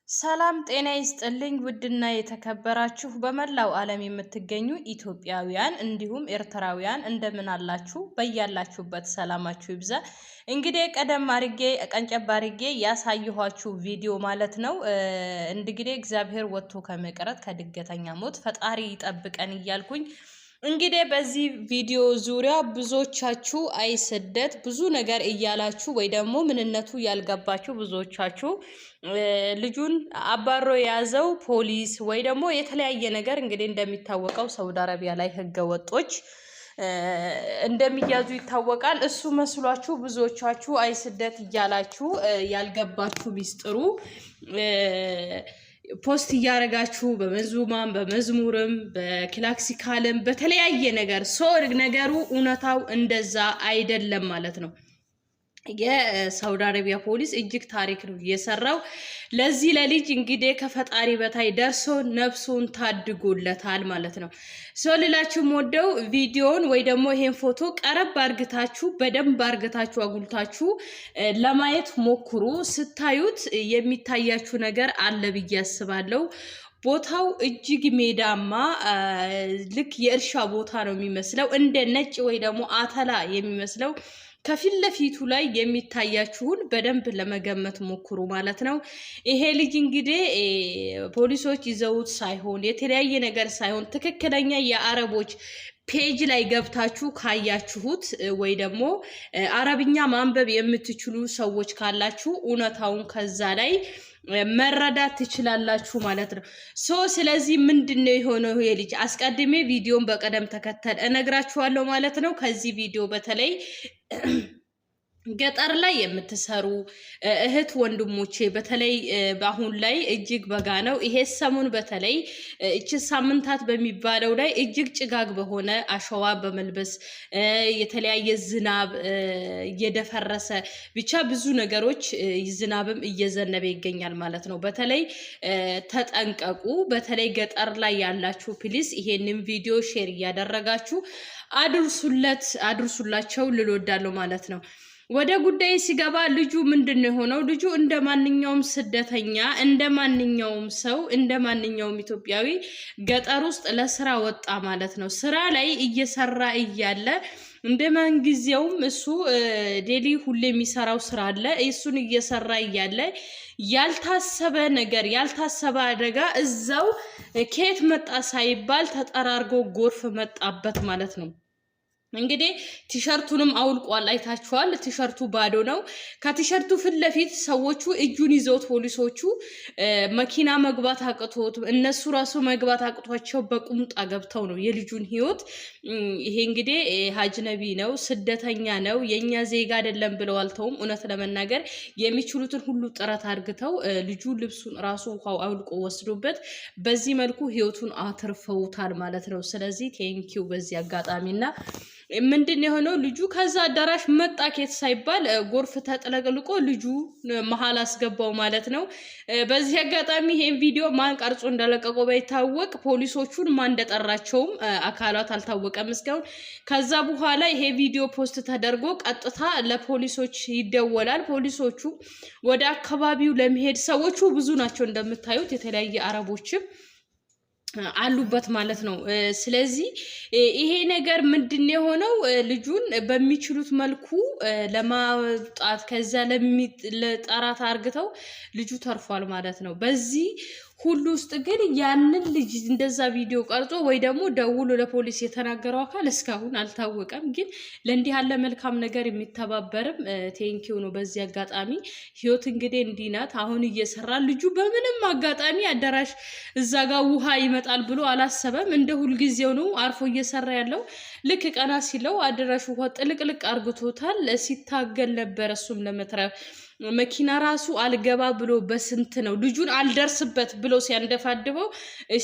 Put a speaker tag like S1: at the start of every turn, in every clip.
S1: ሰላም ጤና ይስጥልኝ። ውድና የተከበራችሁ በመላው ዓለም የምትገኙ ኢትዮጵያውያን እንዲሁም ኤርትራውያን እንደምን አላችሁ? በያላችሁበት ሰላማችሁ ይብዛ። እንግዲህ ቀደም አርጌ ቀንጨብ አርጌ ያሳየኋችሁ ቪዲዮ ማለት ነው። እንግዲህ እግዚአብሔር ወጥቶ ከመቅረት ከድንገተኛ ሞት ፈጣሪ ይጠብቀን እያልኩኝ እንግዲህ በዚህ ቪዲዮ ዙሪያ ብዙዎቻችሁ አይ ስደት ብዙ ነገር እያላችሁ ወይ ደግሞ ምንነቱ ያልገባችሁ ብዙዎቻችሁ ልጁን አባሮ የያዘው ፖሊስ ወይ ደግሞ የተለያየ ነገር፣ እንግዲህ እንደሚታወቀው ሳውዲ አረቢያ ላይ ህገ ወጦች እንደሚያዙ ይታወቃል። እሱ መስሏችሁ ብዙዎቻችሁ አይ ስደት እያላችሁ ያልገባችሁ ሚስጥሩ post እያደረጋችሁ በመንዙማም በመዝሙርም በ classical ም በተለያየ ነገር፣ so ነገሩ እውነታው እንደዛ አይደለም ማለት ነው። የሳውዲ አረቢያ ፖሊስ እጅግ ታሪክ ነው የሰራው። ለዚህ ለልጅ እንግዲህ ከፈጣሪ በታይ ደርሶ ነፍሱን ታድጎለታል ማለት ነው። So ልላችሁ የምወደው ቪዲዮን ወይ ደግሞ ይሄን ፎቶ ቀረብ አርግታችሁ በደንብ አርግታችሁ አጉልታችሁ ለማየት ሞክሩ። ስታዩት የሚታያችሁ ነገር አለ ብዬ አስባለሁ። ቦታው እጅግ ሜዳማ፣ ልክ የእርሻ ቦታ ነው የሚመስለው፣ እንደ ነጭ ወይ ደግሞ አተላ የሚመስለው ከፊት ለፊቱ ላይ የሚታያችሁን በደንብ ለመገመት ሞክሩ ማለት ነው። ይሄ ልጅ እንግዲህ ፖሊሶች ይዘውት ሳይሆን፣ የተለያየ ነገር ሳይሆን፣ ትክክለኛ የአረቦች page ላይ ገብታችሁ ካያችሁት ወይ ደግሞ አረብኛ ማንበብ የምትችሉ ሰዎች ካላችሁ እውነታውን ከዛ ላይ መረዳት ትችላላችሁ ማለት ነው። So ስለዚህ ምንድን ነው የሆነው ይሄ ልጅ፣ አስቀድሜ ቪዲዮን በቅደም ተከተል እነግራችኋለሁ ማለት ነው። ከዚህ ቪዲዮ በተለይ ገጠር ላይ የምትሰሩ እህት ወንድሞቼ፣ በተለይ በአሁን ላይ እጅግ በጋ ነው። ይሄ ሰሞን በተለይ እች ሳምንታት በሚባለው ላይ እጅግ ጭጋግ በሆነ አሸዋ በመልበስ፣ የተለያየ ዝናብ እየደፈረሰ፣ ብቻ ብዙ ነገሮች ዝናብም እየዘነበ ይገኛል ማለት ነው። በተለይ ተጠንቀቁ። በተለይ ገጠር ላይ ያላችሁ please ይሄንን ቪዲዮ share እያደረጋችሁ አድርሱለት አድርሱላቸው ልል እወዳለሁ ማለት ነው። ወደ ጉዳይ ሲገባ ልጁ ምንድን ነው የሆነው? ልጁ እንደ ማንኛውም ስደተኛ፣ እንደ ማንኛውም ሰው፣ እንደ ማንኛውም ኢትዮጵያዊ ገጠር ውስጥ ለስራ ወጣ ማለት ነው። ስራ ላይ እየሰራ እያለ እንደ ማንጊዜውም እሱ daily ሁሌ የሚሰራው ስራ አለ። እሱን እየሰራ እያለ ያልታሰበ ነገር፣ ያልታሰበ አደጋ እዛው ከየት መጣ ሳይባል ተጠራርጎ ጎርፍ መጣበት ማለት ነው። እንግዲህ ቲሸርቱንም አውልቋል፣ አይታችኋል። ቲሸርቱ ባዶ ነው። ከቲሸርቱ ፊት ለፊት ሰዎቹ እጁን ይዘውት፣ ፖሊሶቹ መኪና መግባት አቅቶት፣ እነሱ ራሱ መግባት አቅቷቸው በቁምጣ ገብተው ነው የልጁን ህይወት። ይሄ እንግዲህ አጅነቢ ነው፣ ስደተኛ ነው፣ የእኛ ዜጋ አይደለም ብለው አልተውም። እውነት ለመናገር የሚችሉትን ሁሉ ጥረት አድርግተው ልጁ ልብሱን ራሱ ውሃው አውልቆ ወስዶበት በዚህ መልኩ ህይወቱን አትርፈውታል ማለት ነው። ስለዚህ thank you በዚህ አጋጣሚና ምንድን የሆነው፣ ልጁ ከዛ አዳራሽ መጣ ኬት ሳይባል ጎርፍ ተጥለቅልቆ ልጁ መሀል አስገባው ማለት ነው። በዚህ አጋጣሚ ይሄን ቪዲዮ ማን ቀርጾ እንደለቀቀው ባይታወቅ፣ ፖሊሶቹን ማን እንደጠራቸውም አካላት አልታወቀም እስካሁን። ከዛ በኋላ ይሄ ቪዲዮ post ተደርጎ ቀጥታ ለፖሊሶች ይደወላል። ፖሊሶቹ ወደ አካባቢው ለመሄድ፣ ሰዎቹ ብዙ ናቸው እንደምታዩት፣ የተለያየ አረቦችም አሉበት ማለት ነው። ስለዚህ ይሄ ነገር ምንድን የሆነው፣ ልጁን በሚችሉት መልኩ ለማውጣት ከዛ ለጠራት አርግተው ልጁ ተርፏል ማለት ነው። በዚህ ሁሉ ውስጥ ግን ያንን ልጅ እንደዛ ቪዲዮ ቀርጾ ወይ ደግሞ ደውሎ ለፖሊስ የተናገረው አካል እስካሁን አልታወቀም። ግን ለእንዲህ ያለ መልካም ነገር የሚተባበርም thank you ነው። በዚህ አጋጣሚ ህይወት እንግዲህ እንዲህ ናት። አሁን እየሰራ ልጁ በምንም አጋጣሚ አዳራሽ እዛ ጋር ውሃ ይመጣል ብሎ አላሰበም። እንደ ሁልጊዜው ነው አርፎ እየሰራ ያለው። ልክ ቀና ሲለው አዳራሽ ውሃ ጥልቅልቅ አርግቶታል። ሲታገል ነበረ እሱም ለመትረፍ። መኪና ራሱ አልገባ ብሎ በስንት ነው ልጁን አልደርስበት ብሎ ሲያንደፋድበው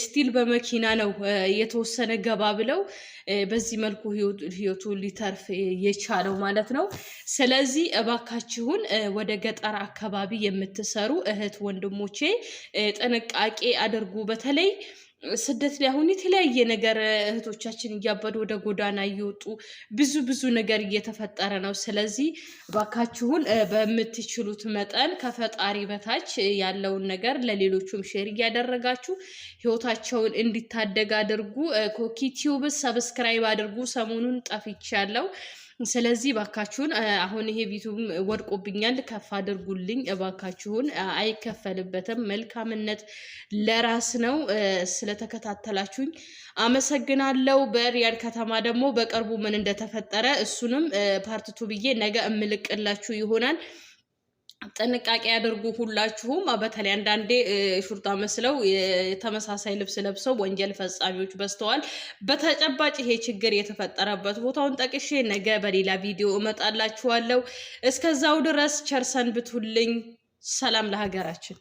S1: still በመኪና ነው የተወሰነ ገባ ብለው በዚህ መልኩ ህይወቱ ሊተርፍ የቻለው ማለት ነው። ስለዚህ እባካችሁን ወደ ገጠር አካባቢ የምትሰሩ እህት ወንድሞቼ ጥንቃቄ አድርጉ። በተለይ ስደት ላይ አሁን የተለያየ ነገር እህቶቻችን እያበዱ ወደ ጎዳና እየወጡ ብዙ ብዙ ነገር እየተፈጠረ ነው። ስለዚህ እባካችሁን በምትችሉት መጠን ከፈጣሪ በታች ያለውን ነገር ለሌሎቹም share እያደረጋችሁ ህይወታቸውን እንዲታደግ አድርጉ። ኮኪ ቲዩብ subscribe አድርጉ። ሰሞኑን ጠፍቻለሁ። ስለዚህ እባካችሁን አሁን ይሄ ቪዲዮም ወድቆብኛል፣ ከፍ አድርጉልኝ እባካችሁን። አይከፈልበትም። መልካምነት ለራስ ነው። ስለተከታተላችሁኝ አመሰግናለሁ። በሪያድ ከተማ ደግሞ በቅርቡ ምን እንደተፈጠረ እሱንም part two ብዬ ነገ እምልቅላችሁ ይሆናል። ጥንቃቄ ያደርጉ ሁላችሁም። በተለይ አንዳንዴ ሹርጣ መስለው የተመሳሳይ ልብስ ለብሰው ወንጀል ፈጻሚዎች በዝተዋል። በተጨባጭ ይሄ ችግር የተፈጠረበት ቦታውን ጠቅሼ ነገ በሌላ ቪዲዮ እመጣላችኋለሁ። እስከዛው ድረስ ቸር ሰንብቱልኝ። ሰላም ለሀገራችን።